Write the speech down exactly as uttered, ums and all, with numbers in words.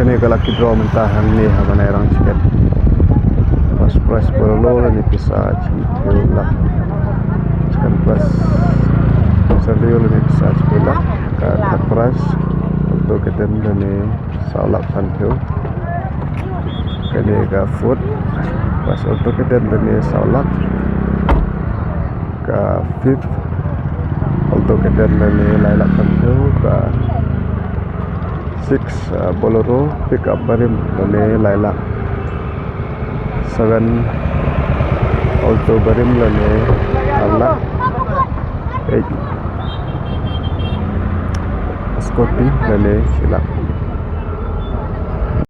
Kane ka lucky draw mynta hangne ha Banairang Shket. First prize Bolero lane pisa shiphew lak. Second prize Celerio lane pisa shiphew lak. Ka third prize Alto K ten lane saw lak sanphew. Kane ka fourth prize Alto K ten lane saw lak. Ka fifth Alto K ten lane lai lak sanphew. Ka six, uh, Bolero pickup barim lane lai lak. Seven Alto barim lane ar lak. Eight Scooty lane shi lak.